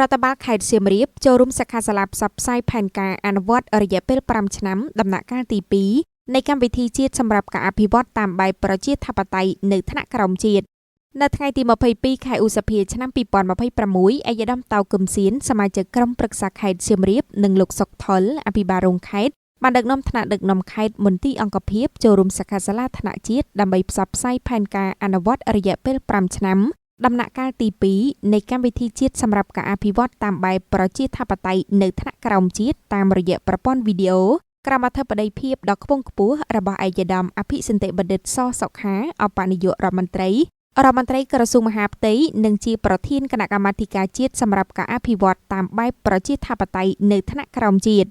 រដ្ឋបាលខេត្តសៀមរាបចូលរួមសិក្ខាសាលាផ្សព្វផ្សាយផែនការអនុវត្តរយៈពេល5ឆ្នាំដំណាក់កាលទី2នៃកម្មវិធីជាតិសម្រាប់ការអភិវឌ្ឍតាមបែបប្រជាធិបតេយ្យនៅថ្នាក់ក្រោមជាតិនៅថ្ងៃទី22ខែឧសភាឆ្នាំ2026ឯកឧត្តមតៅគឹមសៀនសមាជិកក្រុមប្រឹក្សាខេត្តសៀមរាបនិងលោកសុកថុលអភិបាលរងខេត្តបានដឹកនាំថ្នាក់ដឹកនាំខេត្តមន្ទីរអង្គភាពចូលរួមសិក្ខាសាលាថ្នាក់ជាតិដើម្បីផ្សព្វផ្សាយផែនការអនុវត្តរយៈពេល5ឆ្នាំដំណាក់កាលទី2នៃកម្មវិធីជាតិសម្រាប់ការអភិវឌ្ឍតាមបែបប្រជាធិបតេយ្យនៅថ្នាក់ក្រោមជាតិតាមរយៈប្រព័ន្ធវីដេអូក្រោមអធិបតីភាពដ៏ខ្ពង់ខ្ពស់របស់ឯកឧត្តមអភិសន្តិបណ្ឌិតសសុខាឧបនាយករដ្ឋមន្ត្រីរដ្ឋមន្ត្រីក្រសួងមហាផ្ទៃនិងជាប្រធានគណៈកម្មាធិការជាតិសម្រាប់ការអភិវឌ្ឍតាមបែបប្រជាធិបតេយ្យនៅថ្នាក់ក្រោមជាតិ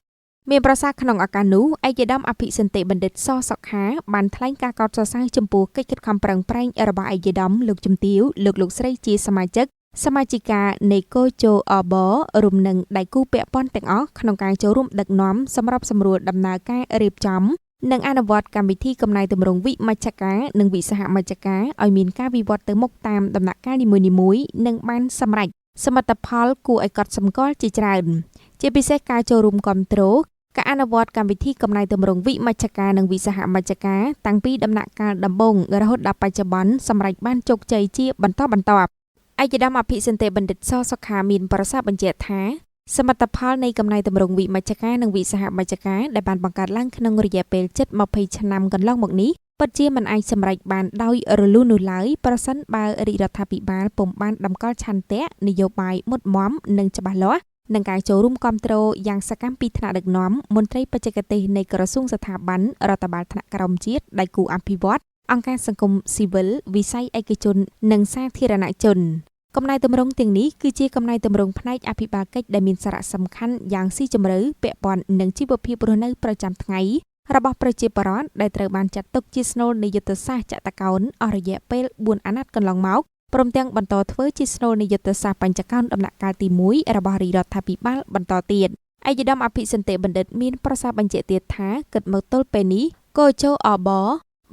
មានប្រសាសន៍ក្នុងឱកាសនោះឯកឧត្តមអភិសន្តិបណ្ឌិតសសុខាបានថ្លែងការកោតសរសើរចំពោះកិច្ចខិតខំប្រឹងប្រែងរបស់ឯកឧត្តមលោកជំទាវលោកលោកស្រីជាសមាជិកសមាជិកានៃកជអបរួមនឹងដៃគូពាក់ព័ន្ធទាំងអស់ក្នុងការចូលរួមដឹកនាំសម្របសម្រួលដំណើរការរៀបចំនិងអនុវត្តកម្មវិធីកំណែទម្រង់វិមជ្ឈការនិងវិសហមជ្ឈការឲ្យមានការវិវត្តទៅមុខតាមដំណាក់កាលនីមួយៗនិងបានសម្រេចសមិទ្ធផលគួរឲ្យកត់សម្គាល់ជាច្រើនជាពិសេសការចូលរួមគាំទ្រការអនុវត្តកម្មវិធីកំណែទម្រង់វិមជ្ឈការនិងវិសហមជ្ឈការតាំងពីដំណាក់កាលដំបូងរហូតដល់បច្ចុប្បន្នសម្រេចបានជោគជ័យជាបន្តបន្ទាប់ឯកឧត្តមអភិសន្តិបណ្ឌិតសសុខាមានប្រសាសន៍បញ្ជាក់ថាសមិទ្ធផលនៃកំណែទម្រង់វិមជ្ឈការនិងវិសហមជ្ឈការដែលបានបង្កើតឡើងក្នុងរយៈពេលជិត20ឆ្នាំកន្លងមកនេះពិតជាមិនអាចសម្រេចបានដោយរលូននោះឡើយប្រសិនបើរាជរដ្ឋាភិបាលពុំបានតម្កល់ឆន្ទៈនយោបាយមុតមមនិងច្បាស់លាស់និងការចូលរួមគាំទ្រយ៉ាងសកម្មពីថ្នាក់ដឹកនាំមន្ត្រីបច្ចេកទេសនៃក្រសួងស្ថាប័នរដ្ឋបាលថ្នាក់ក្រោមជាតិដៃគូអភិវឌ្ឍអង្គការសង្គមស៊ីវិលវិស័យឯកជននិងសាធារណជនកំណែទម្រង់ទាំងនេះគឺជាកំណែទម្រង់ផ្នែកអភិបាលកិច្ចដែលមានសារៈសំខាន់យ៉ាងស៊ីជម្រៅពាក់ព័ន្ធនឹងជីវភាពរស់នៅប្រចាំថ្ងៃរបស់ប្រជាពលរដ្ឋដែលត្រូវបានចាត់ទុកជាស្នូលនៃយុទ្ធសាស្ត្រចតុកោណអស់រយៈពេល4អាណត្តិកន្លងមកព្រមទាំងបន្តធ្វើជាស្នូលនៃយុទ្ធសាស្ត្របញ្ចកោណដំណាក់កាលទី1របស់រាជរដ្ឋាភិបាលបន្តទៀតឯកឧត្តមអភិសន្តិបណ្ឌិតមានប្រសាសន៍បញ្ជាក់ទៀតថាគិតមកទល់ពេលនេះកជអប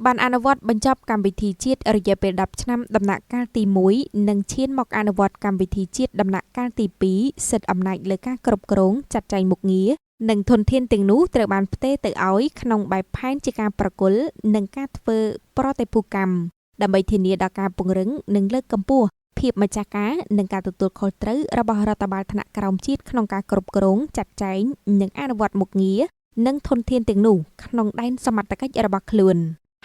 បានអនុវត្តបញ្ចប់កម្មវិធីជាតិរយៈពេល10ឆ្នាំដំណាក់កាលទី1និងឈានមកអនុវត្តកម្មវិធីជាតិដំណាក់កាលទី2សិទ្ធិអំណាចលើការគ្រប់គ្រងចាត់ចែងមុខងារនិងធនធានទាំងនោះត្រូវបានផ្ទេរទៅឲ្យក្នុងបែបផែនជាការប្រគល់និងការធ្វើប្រតិភូកម្មដើម្បីធានាដល់ការពង្រឹងនិងលើកកម្ពស់ភាពម្ចាស់ការនិងការទទួលខុសត្រូវរបស់រដ្ឋបាលថ្នាក់ក្រោមជាតិក្នុងការគ្រប់គ្រងចាត់ចែងនិងអនុវត្តមុខងារនិងធនធានទាំងនោះក្នុងដែនសមត្ថកិច្ចរបស់ខ្លួន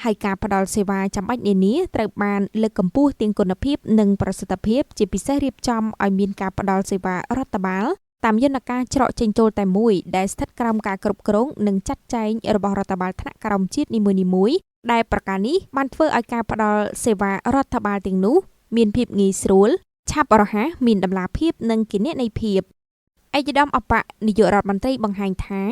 ហើយការផ្ដល់សេវាចាំបាច់នានាត្រូវបានលើកកម្ពស់ទាំងគុណភាពនិងប្រសិទ្ធភាពជាពិសេសរៀបចំឲ្យមានការផ្ដល់សេវារដ្ឋបាលតាមយន្តការច្រកចេញចូលតែមួយដែលស្ថិតក្រោមការគ្រប់គ្រងនិងចាត់ចែងរបស់រដ្ឋបាលថ្នាក់ក្រោមជាតិនីមួយៗដែលប្រការនេះបានធ្វើឲ្យការផ្ដល់សេវារដ្ឋបាលទាំងនោះមានភាពងាយស្រួលឆាប់រហ័សមានតម្លាភាពនិងគណនេយ្យភាពឯកឧត្តមអបនាយករដ្ឋមន្ត្រីបង្ហាញថា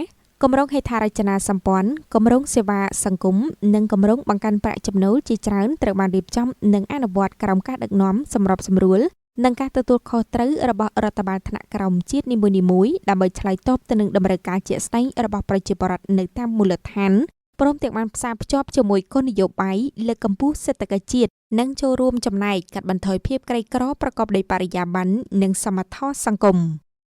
គម្រោងហេដ្ឋារចនាសម្ព័ន្ធគម្រោងសេវាសង្គមនិងគម្រោងបង្កើនប្រាក់ចំណូលជាច្រើនត្រូវបានរៀបចំនិងអនុវត្តក្រោមការដឹកនាំសម្របសម្រួលនិងការទទួលខុសត្រូវរបស់រដ្ឋបាលថ្នាក់ក្រោមជាតិនីមួយៗដើម្បីឆ្លើយតបទៅនឹងតម្រូវការជាក់ស្ដែងរបស់ប្រជាពលរដ្ឋនៅតាមមូលដ្ឋានព្រមទាំងបានផ្សារភ្ជាប់ជាមួយគោលនយោបាយលើកកម្ពស់សេដ្ឋកិច្ចជាតិនិងចូលរួមចំណែកកាត់បន្ថយភាពក្រីក្រប្រកបដោយបរិយាបន្ននិងសមធម៌សង្គម។